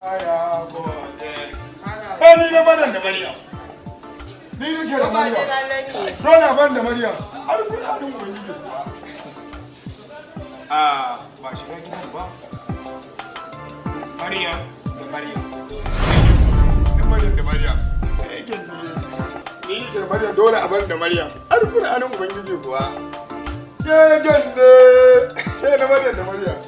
Eh, ni na badan da Maryam. Ni nake da Maryam. Dole ban da Maryam. Har kuɗaɗen Ubangiji kuwa. Ah, ba shiga gidan ba. Maryam da Maryam. Ni Maryam da Maryam. Eh, ni nake da Maryam, dole a ban da Maryam. Har kuɗaɗen Ubangiji kuwa. Gegen ne. Eh, na Maryam da Maryam.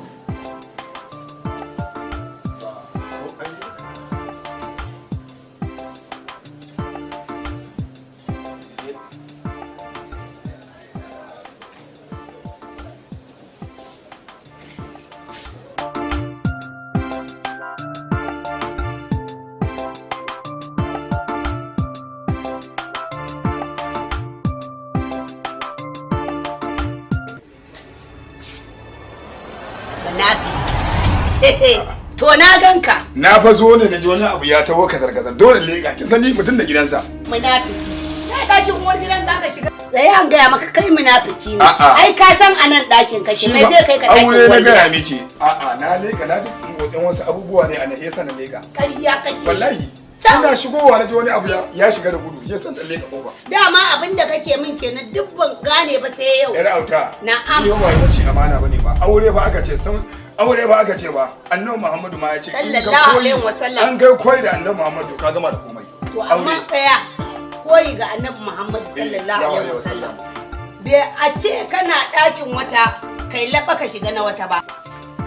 To na ganka. Na fa zo ne na ji wani abu ya taho kazar kazar, dole leƙa, kin san ni mutum da gidansa. Munafiki. Na ɗakin uwar gidan za ka shiga. Tsaya an gaya maka, kai munafiki ne. A'a. Ai ka san a nan ɗakin kake, mai zai kai ka ɗakin Aure na uwar gaya gida? miki. A'a, na leƙa, na ji motsin wasu abubuwa ne a nan, yasa na leƙa. Ƙarya kake. Wallahi. Can. Ina shigowa na ji wani abu ya shiga da gudu, yasa na leƙa kofa. Dama abin da kake min kenan, duk ban gane ba sai yau. Yar auta. Na'am. Ni ba yawanci amana bane ba. Aure ba aka ce sun aure ba aka ce ba. Annabi Muhammadu ma ya ce in ka Sallallahu koyi- alaihi wasallam. An kai koyi da Annabi Muhammadu, ka gama da komai. To amma tsaya, koyi ga Annabi Muhammad sallallahu alaihi wasallam. Bai a ce kana ɗakin wata kai laɓa ka shiga na wata ba.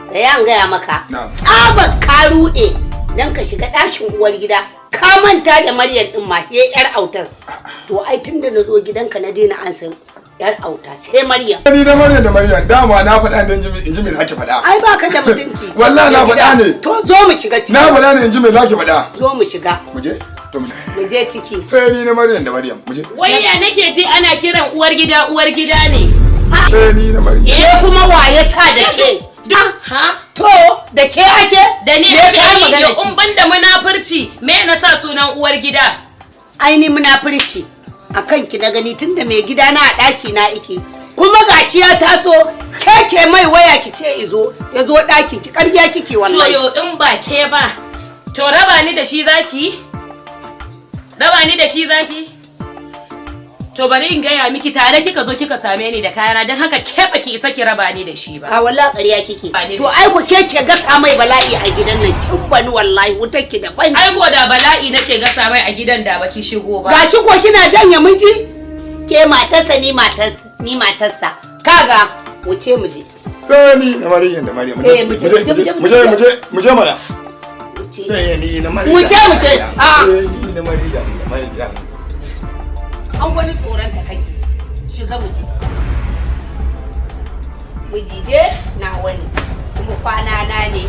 Tsaya an gaya maka. Na'am. Tsabar ka ruɗe dan ka shiga ɗakin uwar gida. Ka manta da Maryam ɗin ma sai yar autar. To ai tunda na zo gidanka na daina an san yar auta sai Maryam. Ni na Maryam da Maryam, dama na faɗa dan in ji me zaki faɗa. Ai baka da mutunci. Wallahi na faɗa ne. To zo mu shiga ciki. Na faɗa ne in ji me zaki faɗa. Zo mu shiga. Mu je? To mu je. Mu je ciki. Sai ni na Maryam da Maryam, mu je. Wai ya nake ji ana kiran uwar gida uwar gida ne? Sai ni na Maryam. Ke kuma wa ya sa da ke? Ha? To da ke ake? Da ni Me ake ka yi magana yo, in ban da munafurci, me na sa sunan uwar gida? Ai ni munafurci a kanki na gani, tunda mai gida na a ɗaki na ike. Kuma gashi ya taso, ke mai waya ki ce izo, ya zo ɗakin ki, ƙarya kike To wallahi. yo, in ba ke ba. To raba ni da shi zaki? Raba ni da shi zaki? To bari in gaya miki, tare kika zo kika same ni da kayana, don haka ke baki isa ki raba ni da shi ba. A wallahi ƙarya kike. Ba ni da To shi. ai ku ke gasa mai bala'i a gidan nan, kin bani wallahi wutar ki da banki. Ai ko da bala'i nake gasa mai a gidan da baki shigo ba. Gashi ko kina janye miji? Ke matarsa, ni matar ni matarsa. Kaga wuce mu je. Sai ni na Maryam da Maryam. Mu Eh, je, mu je, mu je, mu je, mu je, mu je, mu je mana. Wuce. Sai ni na Maryam. Mu je, mu je. A'a. Sai ni na Maryam da Maryam. An wani tsoron ta kake. Shiga mu je. Miji dai na wani kuma kwana na ne.